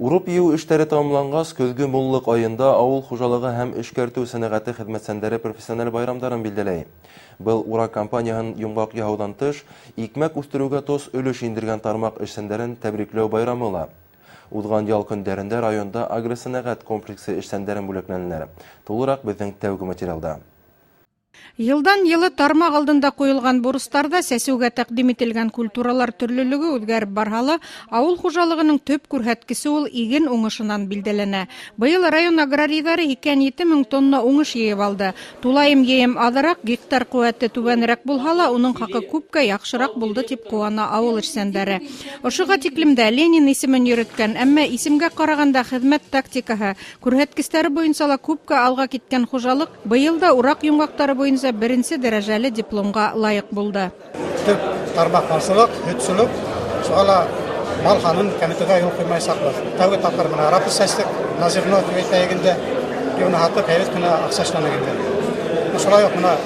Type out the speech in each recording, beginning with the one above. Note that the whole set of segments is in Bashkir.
Урып йыйыу эштәре тамамланғас, көҙгө муллыҡ айында ауыл хужалығы һәм эшкәртеү сәнәғәте хеҙмәтсәндәре профессиональ байрамдарын билдәләй. Был ураҡ кампанияһын йомғаҡ яһауҙан тыш, икмәк үҫтереүгә тос өлөш индергән тармаҡ эшсәндәрен тәбрикләү байрамы ла. Уҙған ял көндәрендә районда агросәнәғәт комплексы эшсәндәрен бүләкләнеләр. Тулыраҡ беҙҙең тәүге материалда. Йылдан йылы тармаҡ алдында ҡуйылған бурыстарҙа сәсеүгә тәҡдим ителгән культуралар төрлөлөгө үҙгәреп барһа ла, ауыл хужалығының төп күрһәткесе ул иген уңышынан билдәләнә. Быйыл район аграрийҙары 87 мең тонна уңыш йыйып алды. Тулайым йыйым аҙыраҡ, гектар ҡеүәте түбәнерәк булһа ла, уның хаҡы күпкә яҡшыраҡ булды тип ҡыуана ауыл эшсәндәре. Ошоға тиклем дә Ленин исемен йөрөткән, әммә исемгә ҡарағанда хеҙмәт тактикаһы күрһәткестәре буйынса ла күпкә алға киткән хужалыҡ быйыл да ураҡ йомғаҡтары буйынса беренсе дәрәжәле дипломға лайыҡ булды. Төп тармаҡ малсылыҡ, һөтсөлөк, шуға ла мал һанын кәметеүгә юл ҡуймаясаҡбыҙ. Тәүге тапҡыр бына рапс сәстек, на зерно тип әйтәйек инде, уны һатып һәйбәт кенә аҡса эшләнек инде. Шулай уҡ бына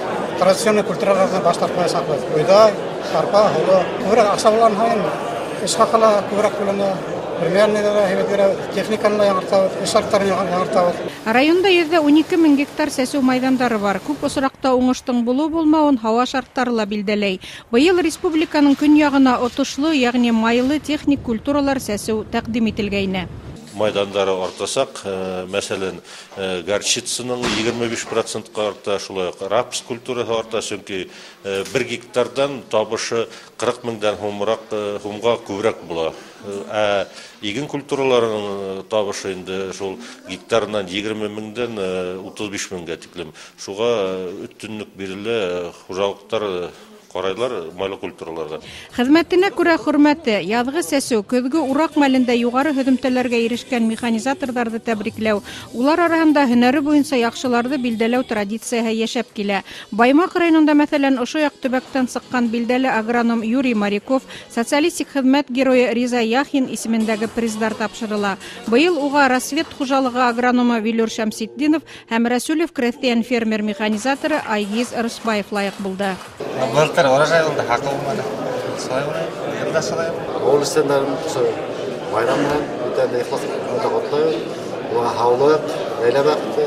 традиционный культураларҙан баш тартмаясаҡбыҙ. Бойҙай, арпа, һоло. Күберәк аҡса булған һайын эш хаҡы ла күберәк түләнә. Премиальныйҙа ла һәйбәт бирә, техниканы ла яңыртабыҙ, эш шарттарын яңыртабыҙ. Районда 112 мең гектар сәсеү майҙандары бар. Күп осраҡта уңыштың булыу-булмауын һауа шарттары ла билдәләй. Быйыл республиканың көньяғына отошло, йәғни майлы техник культуралар сәсеү тәҡдим ителгәйне. Майҙандары артасаҡ, мәҫәлән, горчицаның 25%-ҡа арта, шулай уҡ рапс культураһы арта, сөнки бер гектарҙан табышы 40 меңдән һумға күберәк була. Ә иген культураларының табышы инде шул гектарынан 20 меңдән 35 меңгә тиклем. Шуға өҫтөнлөк бирелә, хужалыҡтар ҡарайлар майлы культураларға. Хеҙмәтенә күрә хөрмәте, яҙғы сәсеү, көҙгө ураҡ мәлендә юғары һөҙөмтәләргә ирешкән механизаторҙарҙы тәбрикләү, улар араһында һөнәре буйынса яҡшыларҙы билдәләү традицияһы йәшәп килә. Баймаҡ районында, мәҫәлән, ошо яҡ төбәктән сыҡҡан билдәле агроном Юрий Моряков, социалистик хеҙмәт геройы Риза Яхин исемендәге приздар тапшырыла. Быйыл уға Рассвет хужалығы агрономы Вилюр Шәмсетдинов һәм Рәсүлев крәҫтиән фермер механизаторы Айгиз Рысбаев лайыҡ булды. Былтыр урожай булды, хаҡы булманы. Шулай булды, быйыл да шулай булды. Ауыл эшсәндәрен ошо байрам менән бөтәһен дә ихлас ҡотлайбыҙ. Уларға һаулыҡ, ғаилә бәхете,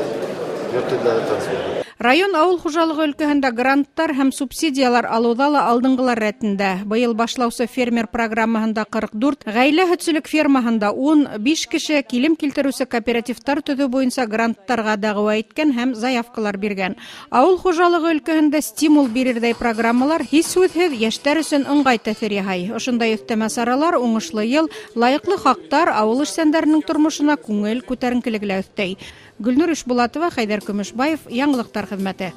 йорт илдәре тыныс булһын. Район ауыл хужалығы өлкәһендә гранттар һәм субсидиялар алыуҙа ла алдынғылар рәтендә. Быйыл башлаусы фермер программаһында 44, ғаилә һөтсөлөк фермаһында 15 кеше килем килтереүсе кооперативтар төҙөү буйынса гранттарға дәғүә иткән һәм заявкалар биргән. Ауыл хужалығы өлкәһендә стимул бирерҙәй программалар һис һүҙһеҙ йәштәр өсөн ыңғай тәьҫир яһай. Ошондай өҫтәмә саралар уңышлы йыл, лайыҡлы хаҡтар ауыл эшсәндәренең тормошона күңел күтәренкелеге лә өҫтәй. Гөлнур Ишбулатова, Хәйҙәр Көмөшбаев, Яңылыҡтар хеҙмәте.